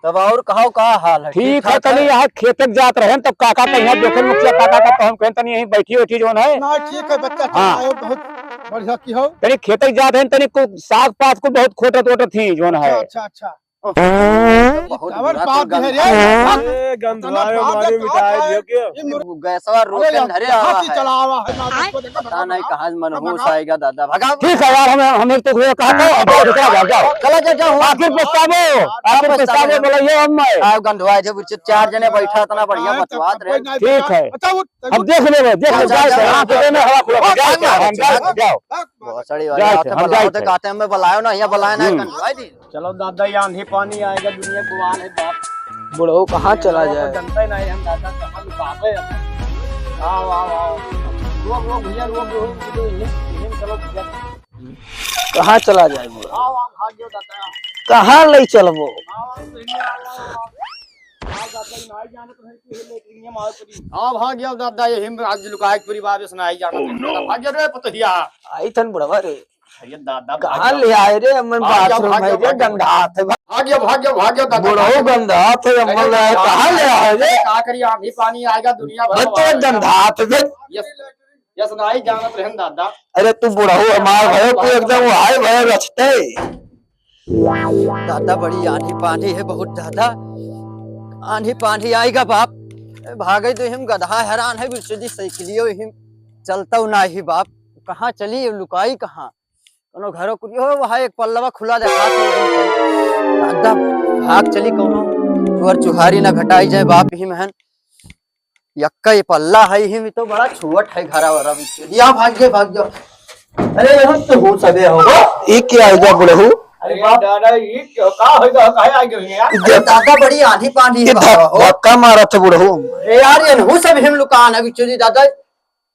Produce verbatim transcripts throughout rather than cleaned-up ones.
तब और कहो, का हाल है? ठीक ठीक है, ठाक तनी है? यहाँ खेते के जात रहेन, तब काका के यहाँ देखेन मुखिया काका का, तो हम कहेन तनी यहीं बैठी बैठी जौन है। ना, ठीक है बच्चा, हाँ। चला आयो, बहुत बढ़िया की हो। तनी खेते के जात रहेन, तनी कुछ साग पात कुछ बहुत खोटत ओटत ही जौन है। अच्छा, अच्छा, अच्छा। बहुत कावर बुरा बात तो है रे। गंध-, अरे, गंधवा इतना बात मारे है, मिटाए का दियो है? के। ये मुर-, गैसवा अरे रोके यार, धरे कहाँ आवा से है। चला आवा है, ना इसको देखो, पता भगा, नहीं भगा। कहाँ से मनहूस भगा। आएगा दादा, भगा। ठीक है यार, हमें, हमें तो हुए कहा था, अब जाओ, निकल जाओ, जाओ। चला जा, जाओ। आखिर पछतावो, आखिर पछतावो, बोलो, ये हम मैं। आओ गंधवा, जब उचित चार जने बैठा, इतना बढ़िया हाँ, बतवात रहे। कोई नहीं ठीक है। अच्छा, वो, अब देख लेबे, देख लेबे, जाओ, जाओ, जाओ, जाओ। आप देने हवा खुला, जाओ, जाओ, जाओ, जाओ, जाओ। भोसड़ी वाले जाओ, हाथ हम में जाओ, बुलाओ तो जाओ। कहते हैं, "हमें बुलाओ ना, यहाँ बुलाए ना, हम्म। गंधवा दी।" चलो दादा, ये आंधी पानी आएगा, दुनिया बुआल है बाप। बुढ़ऊ कहाँ चला जाए? जनता ही नहीं, हम दादा कहाँ लुकावे अब। आओ, आओ, आओ। रुक, रुक भैया, रुक, रुक, रुक, रुक, रुक, चलो भैया। कहाँ चला जाए बुढ़ऊ? आओ, आओ, भाग जाओ दादा। कहाँ ले चलबो? आओ, आओ, भैया, आओ, आओ, आओ। आओ दादा, ये नहीं जानत रहे कि ये लेटरिन है, मार पड़ी। आओ, भाग जाओ दादा, ये हिम आज लुकाए के पूरी बात सुनाई जानत रहे। Oh, no। भाग जाओ रे पतोहिया। आई थन बुढ़वा रे। अरे दादा, कहाँ भाग ले जाओ। आए रे? अम्मन भाग जाओ, बाथरूम भाग है जाओ, रे, भाग जाओ। गंधात है। भाग जाओ, भाग जाओ, भाग जाओ, दादा। बुढ़ऊ गंधात है, अम्मन अरे ले आए, दादा, कहाँ ले आए रे? का करी, आंधी पानी आएगा, दुनिया भर बस तो आएगा। गंधात है। यस, यस, नाई जानत रहन दादा। अरे तू बुढ़ऊ हमार भयो, तू एकदम हाय भय रचते। दादा, बड़ी आंधी पानी है, बहुत ज्यादा आंधी पानी आएगा बाप। भागे तो हिम गधा हैरान है, बिरसुदी साइकिलियो हिम चलता ना ही बाप। कहाँ चली, लुकाई कहाँ? कोनो घरो कुरियो हो, वहाँ एक पल्लवा खुला देखा तो वहीं चली। दादा, भाग चली कोनो चुहर चुहारी ना भेटाई जाए बाप, ही महन यक्का ये पल्ला है, ही में तो बड़ा छुअट है घरा वरा में। या भाग गए, भाग जाओ। अरे, यहाँ तो हो सबे हो। ये क्या है जा बुढ़ऊ? अरे बाप। दादा, ये क्या, का हो गया, काहे आ गए हो यार? अरे दादा, बड़ी आंधी पानी है ये बाबा धक-, हो। धक्का मारा था बुढ़ऊ। अरे यार, ये नहु सब हिम लुकान है बिचुली दादा।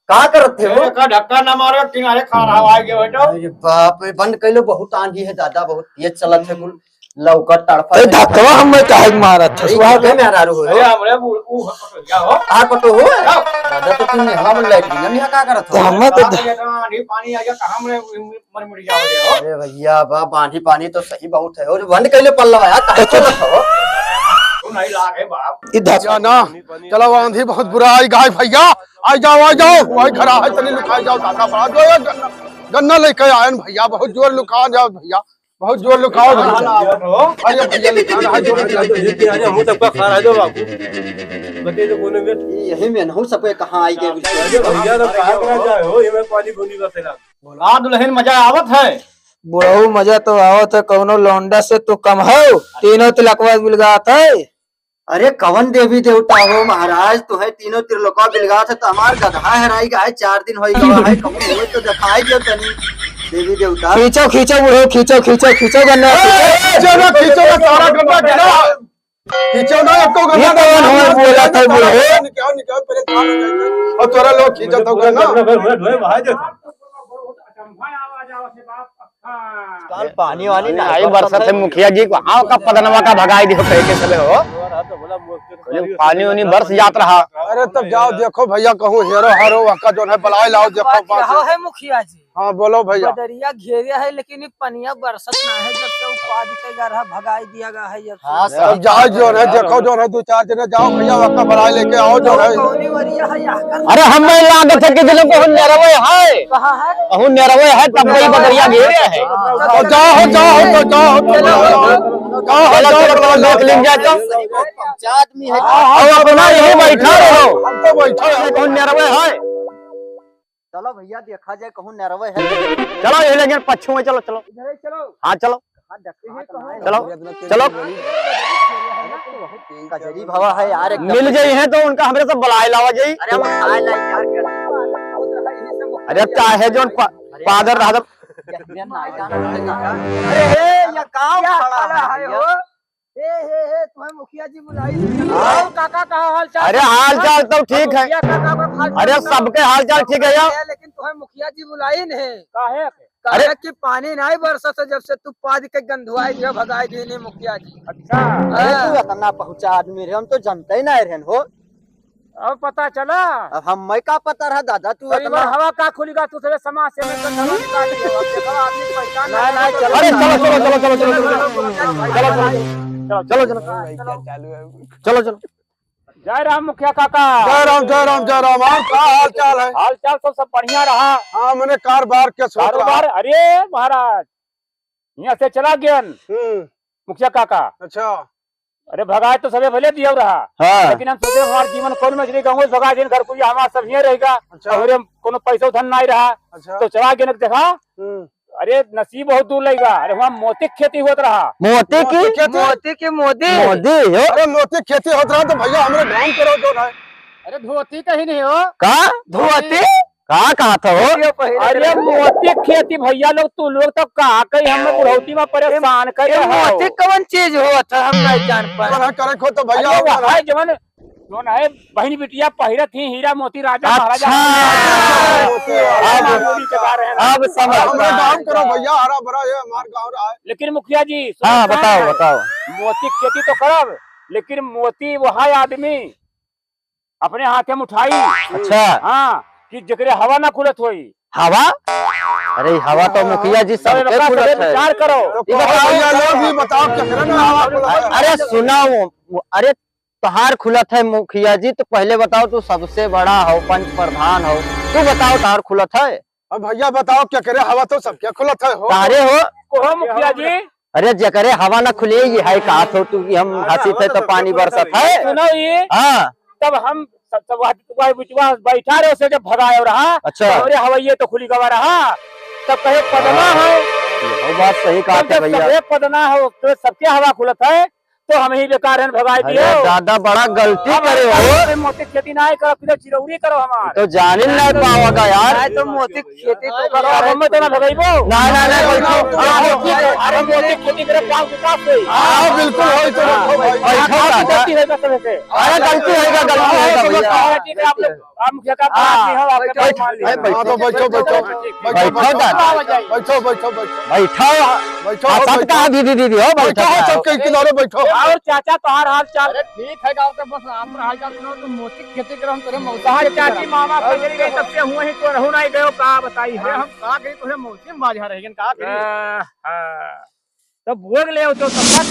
का करत थे हो? अरे का धक्का ना मारो, किनारे खड़ा हो, आ गए हो तो। अरे बाप रे, बंद कर लो, बहुत आंधी है दादा, बहुत तेज चलत है कुल। लौका तड़फा ए, है। धक्कवा हमें काहे मारत है? अरे, सुहा के के? मेहरारू हो? अरे, हमरे बु-, उ, उ, क्या हो? आ, पटो हो? क्या? दादा, तो तुम यहाँ में लाइट नहीं, हम यहाँ का करत हो? तो हमें तो कहाँ ध- गया था? आंधी पानी आ गया, कहाँ में मर मुड़ जाओगे हो? अरे भैया, बा, आंधी पानी तो सही बहुत है। और बंद कर ले पल्लवा यार, काहे देखो। चलत हो? तू नहीं लागे बाप। ई धक- जाना, चलो, आंधी बहुत बुरा आई, गाय भैया, आ जाओ, आ जाओ, वही खड़ा है, तनी लुकाई जाओ, दादा, बड़ा जो है, गन्ना, गन्ना लेके आए हैं भैया, बहुत जोर लुका जाओ भैया। बहुत जोर लुकाओ भैया। अरे भैया, लुका रहा है, जोर लुका। अरे, हम सबका खा रहा है, दो बाबू। बते तो कोने में। यही में नहु सबके कहाँ आई गए? अरे भैया, तो कहाँ कहाँ जाए हो? ये मैं पानी भूनी बसेला। बोला दुल्हन, मजा आवत है? बुढ़ऊ, मजा तो आवत है, कौनो लौंडा से तो कम हो। तीनों तिलकवा बिलगात है। अरे कवन देवी देवता हो महाराज, तुहे तीनों त्रिलोकवा बिलगात है, तो हमार गधा हेराई गा है, चार दिन होई गा है, कहूँ हुए तो दिखाई दियो तनी देवी देवता। खींचो, खींचो बुढ़ऊ, खींचो, खींचो, खींचो गन्ना, ए, खींचो। खींचो ना, खींचो ना, सारा गन्ना गिरा। खींचो ना, एको गन्ना ये कौन ना, हमें बोला था बुढ़ऊ? निकाल, निकाल, परेशान हो जाएंगे। और तोरा लोग खींचो तो गन्ना। काल पानी वानी नहीं आई बरसत है, मुखिया जी को आओ का पदनवा का भगाई दियो कह के सबे हो। पानी वानी बरस जात रहा। अरे तब जाओ देखो भैया, कहूँ हेरो हारो वहाँ का जो है बुलाए लाओ, देखो बात बात। यहाँ है मुखिया जी। हाँ बोलो भैया। बदरिया घेरे है लेकिन ये पनिया बरसत ना है, जब से उ पाद के गरहा भगाई दिया गया है जब से। हाँ, अब जाओ जो है, देखो जो है, दो चार जने जाओ भैया, वहाँ का बुलाए लेके आओ जो है। कौनी वरिया है यहाँ का? अरे हमें लागत है कि दिलों को हम नरवे है। कहाँ है? अहू नेरवे है, तब वही बदरिया घेरे है। तो जाओ, जाओ, तो जाओ, तो जाओ, जाओ, चलो, जाओ, चलो, जाओ, चलो, देख लीन जाए तो। पाँच आदमी है। अब अपना यही बैठा रहो। हम तो बैठा है। कौन नेरवे है? चलो भैया, देखा जाए, कहूँ नेरवे है। चलो, ये लेकिन पच्छू में, चलो, चलो। इधर ही चलो। हाँ, चलो। चलो, चलो। कजरी भवा है यार, एकदम। मिल जाई हैं तो उनका हमरे से बुलाए लावा जाई। अरे, हम खाए लाई यार, अरे, चाहे जोन पा-, अरे, पादर रहत। अरे, ये काम खड़ा है भैया। ए, हे, हे, तुम्हें मुखिया जी बुलाई। आओ काका, का हाल चाल? अरे, हाल चाल तो ठीक है। मुखिया काका को हाल चाल अरे, सुनाओ। सबके हाल चाल ठीक है यार। लेकिन तुम्हें मुखिया जी बुलाई नहीं। काहे? काहे अरे कि पानी नहीं बरसत है, जब से तू पाद के गंधुआई दिया, भगाई दिए नहीं मुखिया जी। अच्छा। अरे, हाँ। तू इतना पहुंचा आदमी रहे, हम तो जानते ही नहीं रहन हो। अब पता चला। अब हम मैं का पता रहा दादा, तू तो इतना हवा का खुली गा, तू तेरे समाज से मैं तो धर्म निकाल दिया। अब देखो, आदमी पहचान ना, नहीं ना, है। चलो। अरे, चलो, चलो, चलो। चलो, चलो। चलो, चलो। जय राम मुखिया काका। जय राम, जय राम, जय राम। और का हाल चाल है? हाल चाल सब, सब बढ़िया रहा। हाँ, मने कारोबार के सोच रहा। कारोबार? अरे महाराज, यहाँ से चला गयन हम्म। मुखिया काका। अच्छा। अरे भगाए तो सबे भले दिया रहा। हाँ। लेकिन हम सोचे हमार जीवन कौन में चली, गाँव से भगाए दिन घर को, ये हमार सब हियाँ रहेगा। अच्छा। और हम कोनो पैसा धन नहीं रहा। अच्छा। तो चला गयन देखा। हम्म। अरे नसीब बहुत दूर लइगा। अरे वहाँ मोती के खेती होत रहा। मोती की? मोती के खेती? मोती की मोदी। मोदी हो। अरे मोती के खेती होत रहा तो भैया हमरे गाँव के रहो जो ना। अरे धोती कहीं नहीं हो। का? धोती? का कहत हो? धोतियो पहिरे अरे रहे। मोती के खेती भैया लोग, तू लोग तो का कही, हम बुढ़ौती में परेशान करे ए, हो। मोती कवन चीज होत है, हम नहीं जान पाए। करे, करे खो तो भैया अरे हो वो ना। है जवन, जवन है बहन बिटिया पहिरत ही हीरा मोती राजा महाराजा अच्छा। मोती वाला। अब, मांगूरी के बारे में। अब समझ हमरे में गाँव आया। करो भैया, हरा भरा ये हमार गाँव रहा है। लेकिन मुखिया जी, सुनो हाँ, काम बताओ, है। बताओ। मोती के खेती तो करब, लेकिन मोती वह आदमी अपने हाथे में उठाई। अच्छा। हाँ, कि जेकरे हवा ना खुलत होई। हवा? अरे, हवा तो हाँ, मुखिया जी सबके सबे खुलत है। विचार करो। तो ई बताओ भैया लोग, ई बताओ, केकरे ना हवा खुलत है? अरे, सुना वो, वो, अरे, तोहार खुलत है मुखिया जी, तो पहले बताओ, तू सबसे बड़ा हो, पंच प्रधान हो, तू बताओ, तोहार खुलत है? अब भैया बताओ, केकरे हवा तो सबके खुलत है हो? तारे हो? कहो मुखिया जी। अरे, जेकरे हवा ना खुले, ये है कहा तो तू कि हम हंसी थे तो पानी बरसत है। सुनो ये। हाँ। तब हम सब, सब वह, वह बिचवा बैठा रहे, उसे जब भगायो रहा, अच्छा। तो हमरे हवैये तो खुली गवा रहा, तब कहे पदना है। ये बात सही कहा तब थे जब भैया। सबे पदना हो, तो सबके हवा खुलत है, तो हम ही बेकार हैं, भगाई अरे दियो। दादा, बड़ा गलती अब करे हो। हम मोती खेती ना करो, फिर चिरौरी करो हमार। तो जानिन ना पावेगा यार। नहीं तो मोती खेती तो अब करो। हम तो ना भगाइबो। ना, ना, ना, बैठो। अरे मोती, अरे मोती खेती करे, गाँव विकास होई। हाँ, बिल्कुल होई तो रखो भाई। बैठो गाँव की दादा। गलती है बस में से। अरे गलती होएगा, गलती होएगा भैया। ठीक है, आप लोग, आप मुखिया का बात नहीं हो, आपके बैठो, बात मान लिया। बैठो, बैठो, बैठो। बैठो, बैठो, बैठो, दादा। बैठो, बैठो, बैठो। बैठो। बैठो, हाँ, बैठो। सबका दीदी, दीदी हो, बैठो, बैठो, बैठो। सबके किनारे बैठो। और चाचा, तोहार हाल चाल? अरे, ठीक है, गाँव का बस आपन हाल चाल सुनाओ, तुम मोती की खेती करो, हम तेरे मौसी की तोहार खेती चाची, करो। मामा, कजरी गई, तब से हुए ही तो रहू नहीं गयो, का बताई अरे, हम? हम का करी, तोहरे मौसी में बाझा रह गए, का करी? आ, हाँ। तब बोल ले, तो तब का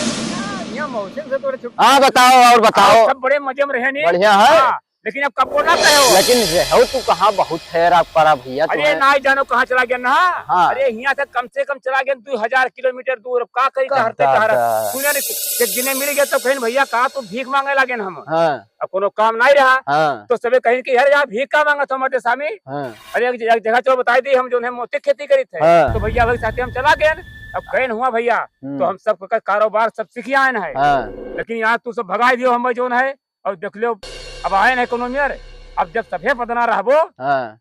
ये मौसी से तोरे छुट्टी। हाँ, बताओ, और बताओ। सब बड़े मजे में रहे नहीं? बढ़िया है। हाँ। लेकिन अब कबो ना कहो। लेकिन रहो तू कहाँ, बहुत ठहरा पड़ा भैया अरे तुम्हें। ना जानो कहाँ चला गया ना। हाँ। अरे हियाँ से कम से कम चला गया दो हजार किलोमीटर दूर। अब का करी, का टहरते दादा। टहरत। सुने रे, एक दिने मिल गया तो कहीं भैया कहा तू भीख मांगे लागे ना हम। हाँ। अब कोनो काम नहीं रहा। हाँ। तो सबे कहीं कि यार यहाँ भीख का मांगा था हमारे सामी। हाँ। अरे एक ज-, एक जगह चलो बताई दी हम जो है मोती खेती करी थे। हाँ। तो भैया भाई साथे हम चला गए। अब कहीं हुआ भैया हम्म। तो हम सब का कारोबार सब सीख आए हैं। हाँ। लेकिन यहाँ तू सब भगाई दियो हम जो है। और देख लो, अब आए नहीं कोनो मेर, अब जब सभे पदना रहबो, हाँ।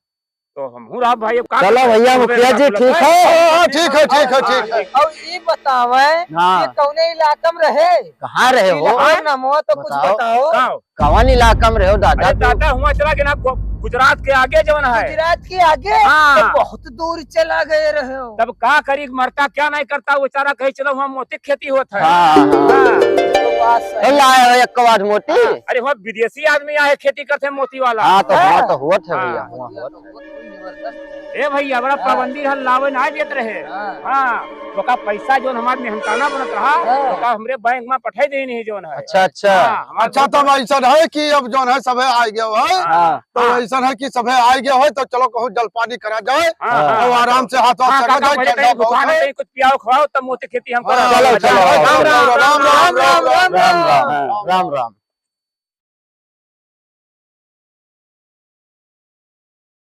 तो हमहू रहब भाई, अब का चलो करबो? भैया, मुखिया जी, ठीक है। हाँ, ठीक है, ठीक है, ठीक है। और ई बतावे, हाँ। ये कौने इलाका में रहे? कहाँ रहे हो? इलाका नामवा तो कुछ बताओ। बताओ। का? कवन इलाका में रहे हो दादा अरे तू? दादा, हुआ चला गया ना, गु-, गुजरात के आगे जवन है। गुजरात के आगे? हाँ। तो बहुत दूर चला गए रहे हो। तब का करी, मरता क्या नहीं करता, वो बेचारा कहीं चलो, वहाँ मोती खेती होत है। हाँ, हाँ। हाँ। तो बात सही। तो लाए हो एक कवाद मोती? हाँ, अरे, वहाँ विदेशी आदमी आए खेती करते हैं मोती वाला। हाँ, तो हाँ। हुआ तो होत है हाँ। भैया, हुआ होत है। ए भैया, बड़ा हाँ। पाबंदी है, लावे ना देत रहे। हाँ। हाँ, ओका पैसा जोन हमार मेहनताना बनत रहा, हाँ। ओका हमरे बैंक में पठाई दे नहीं जोन है। अच्छा, अच्छा। हाँ, हमार अच्छा, बैंक तब ऐसा है कि अब जोन है, सभे आ गया है। हाँ। तो हाँ। ऐसा है कि सभे आ गया है, तो चलो कहूँ जलपानी करा जाए हाँ, हाँ, और हाँ, आराम से हाथ वाथ हाँ, सगा काका, जाए, पहले ठंडा कहीं बहुत दुकान है। कहीं कुछ पियाओ खवाओ, तब मोती खेती हम हाँ, करब। चलो, चलो, राम, राम, राम, राम, राम, राम।